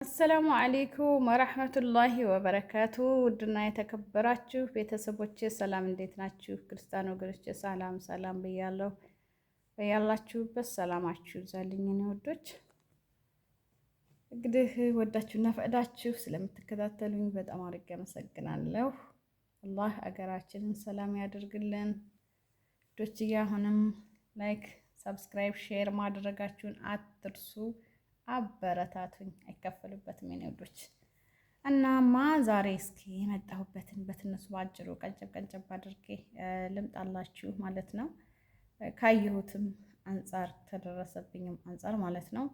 السلام عليكم ورحمة الله وبركاته። ውድና የተከበራችሁ ቤተሰቦቼ ሰላም፣ እንዴት ናችሁ? ክርስቲያን ወገኖቼ ሰላም ሰላም ብያለሁ። ያላችሁበት ሰላማችሁ ይብዛልኝ። እኔ ወዶች እንግዲህ ወዳችሁና ፈቅዳችሁ ስለምትከታተሉኝ በጣም አድርጌ አመሰግናለሁ። አላህ አገራችንን ሰላም ያደርግልን። ዶችዬ አሁንም like፣ subscribe፣ share ማድረጋችሁን አትርሱ። አበረታቱኝ፣ አይከፈልበትም የኔ ውዶች። እናማ ዛሬ እስኪ የመጣሁበትን በትንሱ ባጭሩ ቀንጨብ ቀንጨብ አድርጌ ልምጣላችሁ ማለት ነው። ካየሁትም አንጻር ተደረሰብኝም አንጻር ማለት ነው።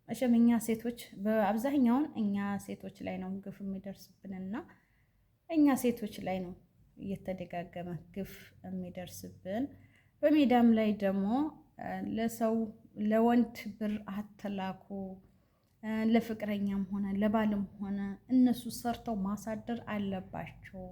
መቼም እኛ ሴቶች በአብዛኛውን እኛ ሴቶች ላይ ነው ግፍ የሚደርስብንና እኛ ሴቶች ላይ ነው እየተደጋገመ ግፍ የሚደርስብን። በሜዳም ላይ ደግሞ ለሰው ለወንድ ብር አትላኩ፣ ለፍቅረኛም ሆነ ለባልም ሆነ እነሱ ሰርተው ማሳደር አለባቸው።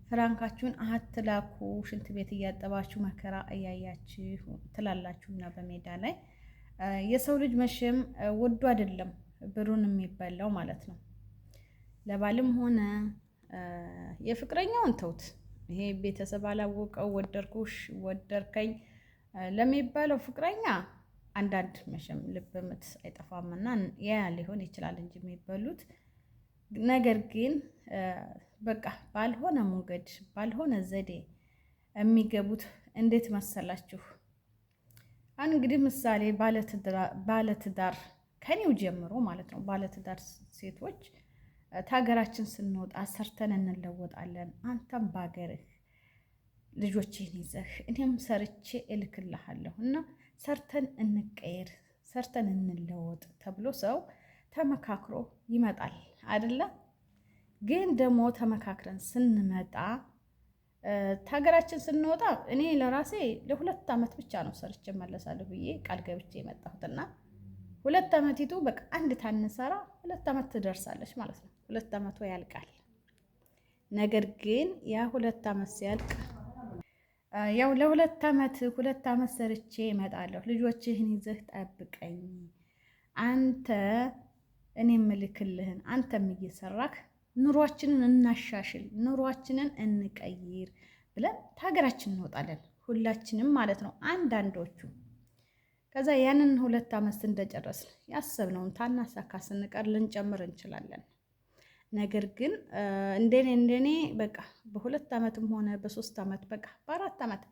ፍራንካችሁን አትላኩ፣ ሽንት ቤት እያጠባችሁ መከራ እያያችሁ ትላላችሁና በሜዳ ላይ የሰው ልጅ መቼም ወዶ አይደለም ብሩን የሚበላው ማለት ነው። ለባልም ሆነ የፍቅረኛውን ተውት። ይሄ ቤተሰብ አላወቀው ወደድኩሽ ወደድከኝ ለሚባለው ፍቅረኛ አንዳንድ መቼም ልብ ምት አይጠፋምና ያ ሊሆን ይችላል እንጂ የሚበሉት ነገር ግን በቃ ባልሆነ መንገድ ባልሆነ ዘዴ የሚገቡት እንዴት መሰላችሁ? አሁን እንግዲህ ምሳሌ ባለትዳር ከኔው ጀምሮ ማለት ነው። ባለትዳር ሴቶች ከሀገራችን ስንወጣ ሰርተን እንለወጣለን። አንተም ባገርህ ልጆቼን ይዘህ እኔም ሰርቼ እልክልሃለሁ እና ሰርተን እንቀየር፣ ሰርተን እንለወጥ ተብሎ ሰው ተመካክሮ ይመጣል አይደለ? ግን ደግሞ ተመካክረን ስንመጣ ከሀገራችን ስንወጣ እኔ ለራሴ ለ2 ዓመት ብቻ ነው ሰርቼ እመለሳለሁ ብዬ ቃል ገብቼ የመጣሁትና 2 ዓመቲቱ በቃ አንድ ታንሰራ 2 ዓመት ትደርሳለች ማለት ነው። 2 ዓመቱ ያልቃል። ነገር ግን ያ 2 ዓመት ሲያልቅ ያው ለ2 ዓመት 2 ዓመት ሰርቼ እመጣለሁ፣ ልጆችህን ይዘህ ጠብቀኝ፣ አንተ እኔ የምልክልህን አንተም እየሰራህ ኑሯችንን እናሻሽል፣ ኑሯችንን እንቀይር ብለን ከሀገራችን እንወጣለን ሁላችንም ማለት ነው። አንዳንዶቹ ከዛ ያንን 2 ዓመት እንደጨረስን ያሰብነውን ታናሳካ ስንቀር ልንጨምር እንችላለን። ነገር ግን እንደኔ እንደኔ በቃ በ2 ዓመትም ሆነ በ3 ዓመት በቃ በ4 ዓመት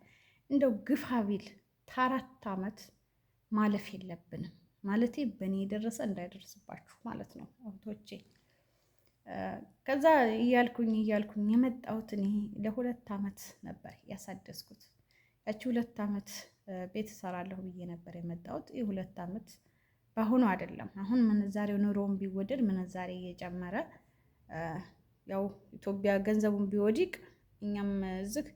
እንደው ግፋ ቢል ከ4 ዓመት ማለፍ የለብንም። ማለቴ በእኔ የደረሰ እንዳይደርስባችሁ ማለት ነው እህቶቼ። ከዛ እያልኩኝ እያልኩኝ የመጣሁት እኔ ለ2 ዓመት ነበር ያሳደስኩት። ያቺ 2 ዓመት ቤት እሰራለሁ ብዬ ነበር የመጣሁት። ይህ 2 ዓመት በአሁኑ አይደለም። አሁን ምንዛሬው ኑሮውን ቢወደድ ምንዛሬ እየጨመረ ያው ኢትዮጵያ ገንዘቡን ቢወዲቅ እኛም እዚህ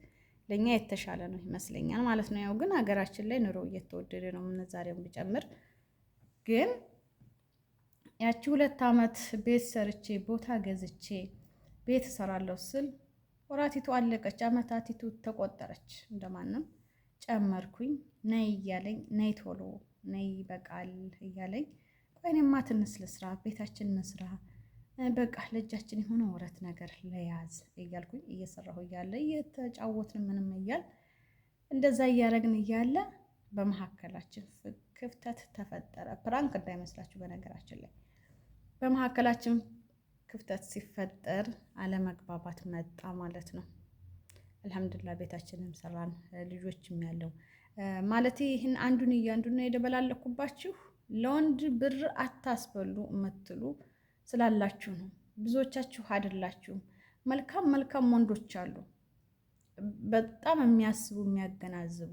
ለእኛ የተሻለ ነው ይመስለኛል ማለት ነው። ያው ግን ሀገራችን ላይ ኑሮ እየተወደደ ነው፣ ምንዛሬውን ቢጨምር ግን ያቺ 2 ዓመት ቤት ሰርቼ ቦታ ገዝቼ ቤት እሰራለሁ ስል ወራቲቱ አለቀች፣ አመታቲቱ ተቆጠረች። እንደማንም ጨመርኩኝ። ነይ እያለኝ ነይ ቶሎ ነይ በቃል እያለኝ ቆይ እኔማ ትንሽ ልስራ፣ ቤታችን እንስራ፣ በቃ ለእጃችን የሆነ ወረት ነገር ለያዝ እያልኩኝ እየሰራሁ እያለ እየተጫወትን ምንም እያል እንደዛ እያደረግን እያለ በመካከላችን ክፍተት ተፈጠረ። Prank እንዳይመስላችሁ በነገራችን ላይ በመካከላችን ክፍተት ሲፈጠር አለመግባባት መጣ ማለት ነው። አልሐምዱሊላህ ቤታችንም ሰራን ልጆችም ያለው ማለት ይህን አንዱን እያንዱን ነው የደበላለኩባችሁ። ለወንድ ብር አታስበሉ የምትሉ ስላላችሁ ነው። ብዙዎቻችሁ አይደላችሁም። መልካም መልካም ወንዶች አሉ፣ በጣም የሚያስቡ የሚያገናዝቡ።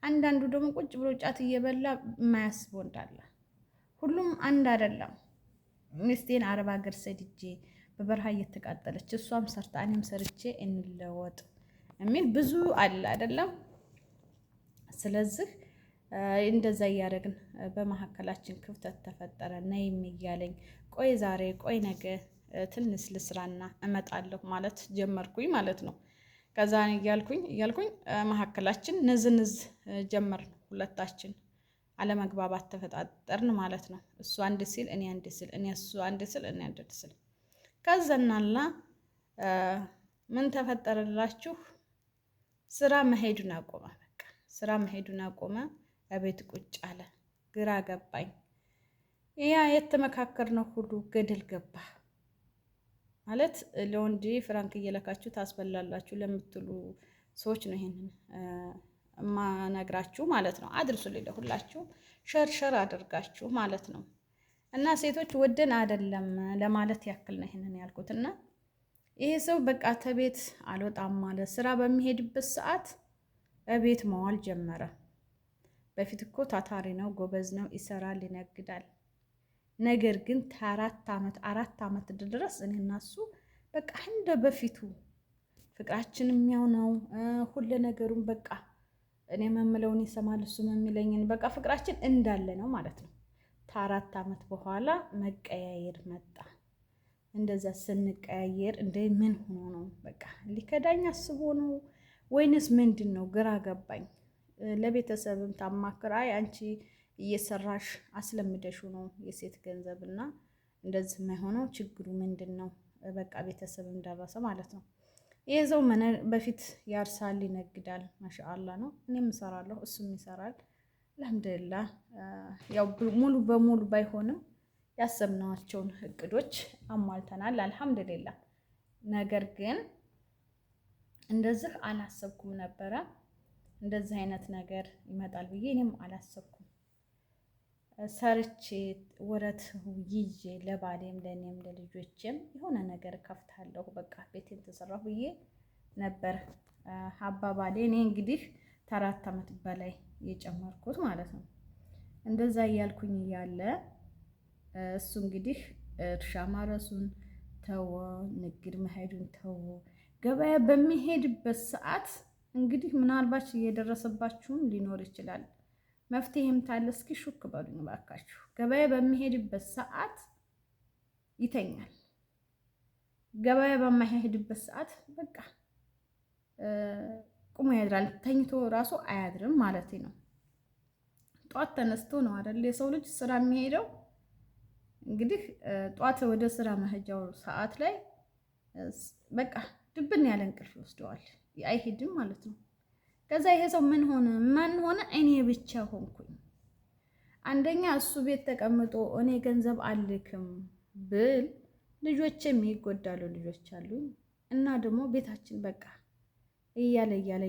አንዳንዱ ደግሞ ቁጭ ብሎ ጫት እየበላ የማያስብ ወንድ አለ። ሁሉም አንድ አይደለም። ሚስቴን አረብ ሀገር ሰድጄ በበረሃ እየተቃጠለች እሷም ሰርታ እኔም ሰርቼ እንለወጥ የሚል ብዙ አለ አይደለም። ስለዚህ እንደዛ እያደረግን በመካከላችን ክፍተት ተፈጠረ። ነይም እያለኝ ቆይ ዛሬ ቆይ ነገ ትንሽ ልስራና እመጣለሁ ማለት ጀመርኩኝ ማለት ነው። ከዛ እያልኩኝ እያልኩኝ መካከላችን ንዝንዝ ጀመርን ሁለታችን። አለመግባባት ተፈጣጠርን ማለት ነው። እሱ አንድ ሲል እኔ አንድ ስል፣ እኔ እሱ አንድ ስል እኔ አንድ ስል፣ ከዘናላ ምን ተፈጠረላችሁ? ስራ መሄዱን አቆመ። በቃ ስራ መሄዱን አቆመ። እቤት ቁጭ አለ። ግራ ገባኝ። ያ የተመካከርነው ሁሉ ገደል ገባ። ማለት ለወንድ ፍራንክ እየለካችሁ ታስበላላችሁ ለምትሉ ሰዎች ነው ይሄንን እማነግራችሁ ማለት ነው። አድርሱልኝ ለሁላችሁ፣ share share አድርጋችሁ ማለት ነው። እና ሴቶች ወደን አይደለም ለማለት ያክል ነው ይሄንን ያልኩት። እና ይሄ ሰው በቃ ተቤት አልወጣም ማለት ስራ በሚሄድበት ሰዓት እቤት መዋል ጀመረ። በፊት እኮ ታታሪ ነው፣ ጎበዝ ነው፣ ይሰራል፣ ይነግዳል። ነገር ግን ከአራት ዓመት 4 ዓመት ድረስ እኔና እሱ በቃ እንደ በፊቱ ፍቅራችን የሚያው ነው፣ ሁለ ነገሩን በቃ እኔ የምለውን ይሰማል፣ እሱም የሚለኝን፣ በቃ ፍቅራችን እንዳለ ነው ማለት ነው። ከ4 ዓመት በኋላ መቀያየር መጣ። እንደዛ ስንቀያየር እንደ ምን ሆኖ ነው? በቃ ሊከዳኝ አስቦ ነው ወይንስ ምንድን ነው? ግራ ገባኝ። ለቤተሰብም ታማክር፣ አይ አንቺ እየሰራሽ አስለምደሽው ነው የሴት ገንዘብ እና እንደዚህ የማይሆነው ችግሩ ምንድን ነው? በቃ ቤተሰብም ደረሰ ማለት ነው። ይህ ሰው በፊት ያርሳል፣ ይነግዳል፣ ማሻአላ ነው። እኔም እሰራለሁ፣ እሱም ይሰራል። አልሐምዱሊላህ ያው ሙሉ በሙሉ ባይሆንም ያሰብናቸውን እቅዶች አሟልተናል። አልሐምዱሊላህ። ነገር ግን እንደዚህ አላሰብኩም ነበረ። እንደዚህ አይነት ነገር ይመጣል ብዬ እኔም አላሰብኩም። ሰርቼ ወረት ይዤ ለባሌም ለእኔም ለልጆቼም የሆነ ነገር ከፍታለሁ፣ በቃ ቤቴን ተሰራሁ ብዬ ነበር አባባሌ። እኔ እንግዲህ ከ4 ዓመት በላይ የጨመርኩት ማለት ነው። እንደዛ እያልኩኝ እያለ እሱ እንግዲህ እርሻ ማረሱን ተወ፣ ንግድ መሄዱን ተወ። ገበያ በሚሄድበት ሰዓት እንግዲህ ምናልባት እየደረሰባችሁም ሊኖር ይችላል። መፍትሄም ታለ እስኪ ሹክ በሉኝ እባካችሁ። ገበያ በሚሄድበት ሰዓት ይተኛል። ገበያ በማይሄድበት ሰዓት በቃ ቁሞ ያድራል። ተኝቶ ራሱ አያድርም ማለት ነው። ጧት ተነስቶ ነው አይደል የሰው ልጅ ስራ የሚሄደው። እንግዲህ ጧት ወደ ስራ መሄጃው ሰዓት ላይ በቃ ድብን ያለ እንቅልፍ ይወስደዋል፣ አይሄድም ማለት ነው። ከዛ ይሄ ሰው ምን ሆነ ማን ሆነ? እኔ ብቻ ሆንኩኝ። አንደኛ እሱ ቤት ተቀምጦ እኔ ገንዘብ አልክም ብል ልጆቼም ይጎዳሉ፣ ልጆች አሉኝ እና ደግሞ ቤታችን በቃ እያለ እያለ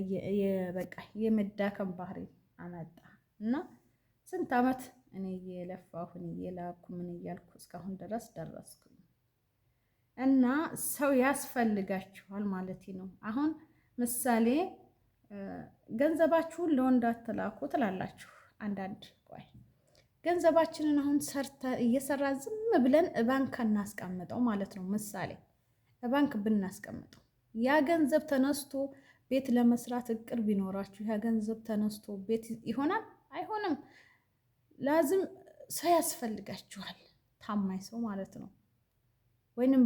በቃ የመዳከም ባህሪ አመጣ እና ስንት ዓመት እኔ እየለፋሁ እኔ እየላኩ ምን እያልኩ እስካሁን ድረስ ደረስኩኝ። እና ሰው ያስፈልጋችኋል ማለት ነው። አሁን ምሳሌ ገንዘባችሁን ለወንድ አትላኩ ትላላችሁ። አንዳንድ ቆይ ገንዘባችንን አሁን ሰርተ እየሰራ ዝም ብለን ባንክ እናስቀምጠው ማለት ነው። ምሳሌ ባንክ ብናስቀምጠው ያ ገንዘብ ተነስቶ ቤት ለመስራት እቅድ ቢኖራችሁ ያ ገንዘብ ተነስቶ ቤት ይሆናል? አይሆንም። ላዝም ሰው ያስፈልጋችኋል፣ ታማኝ ሰው ማለት ነው። ወይንም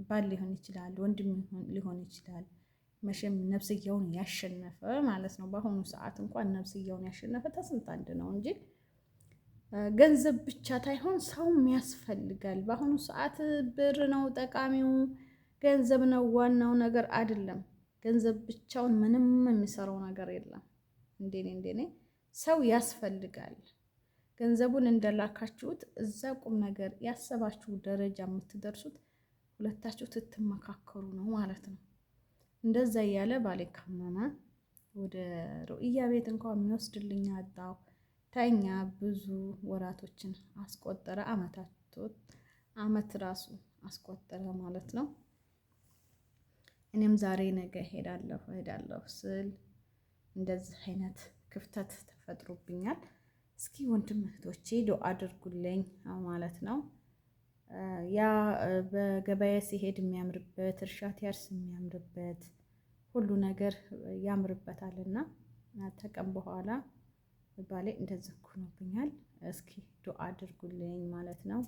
ባል ሊሆን ይችላል፣ ወንድም ሊሆን ይችላል። መቼም ነፍስያውን ያሸነፈ ማለት ነው። በአሁኑ ሰዓት እንኳን ነፍስያውን ያሸነፈ ተስንት አንድ ነው እንጂ ገንዘብ ብቻ ታይሆን ሰውም ያስፈልጋል። በአሁኑ ሰዓት ብር ነው ጠቃሚው፣ ገንዘብ ነው ዋናው ነገር አይደለም። ገንዘብ ብቻውን ምንም የሚሰራው ነገር የለም። እንደኔ እንደኔ ሰው ያስፈልጋል። ገንዘቡን እንደላካችሁት እዛ ቁም ነገር ያሰባችሁ ደረጃ የምትደርሱት ሁለታችሁ ትትመካከሩ ነው ማለት ነው። እንደዛ እያለ ባሌ ካመመ ወደ ሩእያ ቤት እንኳን የሚወስድልኝ አጣሁ። ተኛ ብዙ ወራቶችን አስቆጠረ። አመታቶት አመት ራሱ አስቆጠረ ማለት ነው። እኔም ዛሬ ነገ ሄዳለሁ ሄዳለሁ ስል እንደዚህ አይነት ክፍተት ተፈጥሮብኛል። እስኪ ወንድም እህቶቼ ዱአ አድርጉልኝ ማለት ነው። ያ በገበያ ሲሄድ የሚያምርበት፣ እርሻ ሲያርስ የሚያምርበት፣ ሁሉ ነገር ያምርበታልና ተቀን በኋላ ባሌ እንደዚህ ሆኖብኛል። እስኪ ዱአ አድርጉልኝ ማለት ነው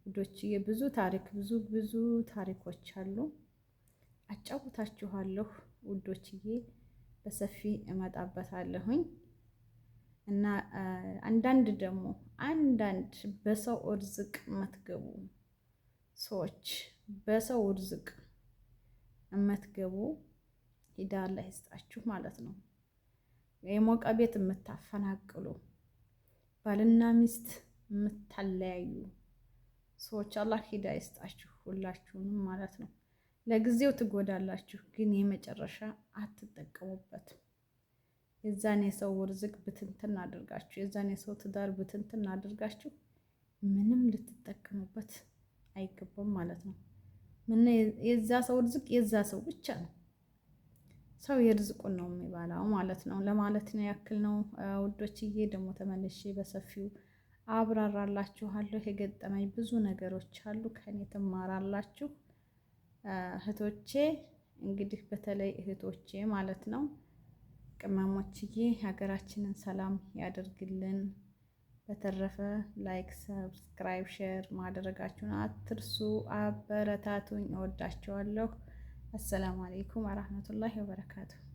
ውዶችዬ። ብዙ ታሪክ ብዙ ብዙ ታሪኮች አሉ፣ አጫውታችኋለሁ ውዶችዬ። በሰፊ እመጣበታለሁኝ። እና አንዳንድ ደግሞ አንዳንድ በሰው እርዝቅ የምትገቡ ሰዎች፣ በሰው እርዝቅ የምትገቡ ሂዳ አላህ ይስጣችሁ ማለት ነው። የሞቀ ቤት የምታፈናቅሉ፣ ባልና ሚስት የምታለያዩ ሰዎች አላህ ሂዳ ይስጣችሁ ሁላችሁንም ማለት ነው። ለጊዜው ትጎዳላችሁ፣ ግን የመጨረሻ አትጠቀሙበትም። የዛን የሰው ርዝቅ ብትንትን አድርጋችሁ፣ የዛን የሰው ትዳር ብትንትን አድርጋችሁ ምንም ልትጠቀሙበት አይገባም ማለት ነው። ምን የዛ ሰው ርዝቅ የዛ ሰው ብቻ ነው። ሰው የርዝቁን ነው የሚበላው ማለት ነው። ለማለት ነው ያክል ነው ውዶችዬ። ደግሞ ተመልሼ በሰፊው አብራራላችኋለሁ። የገጠመኝ ብዙ ነገሮች አሉ፣ ከኔ ትማራላችሁ እህቶቼ። እንግዲህ በተለይ እህቶቼ ማለት ነው። ቅመሞችዬ ሀገራችንን ሰላም ያደርግልን። በተረፈ like፣ subscribe፣ share ማድረጋችሁን አትርሱ። አበረታቱኝ። እወዳችኋለሁ። السلام عليكم ورحمة الله وبركاته።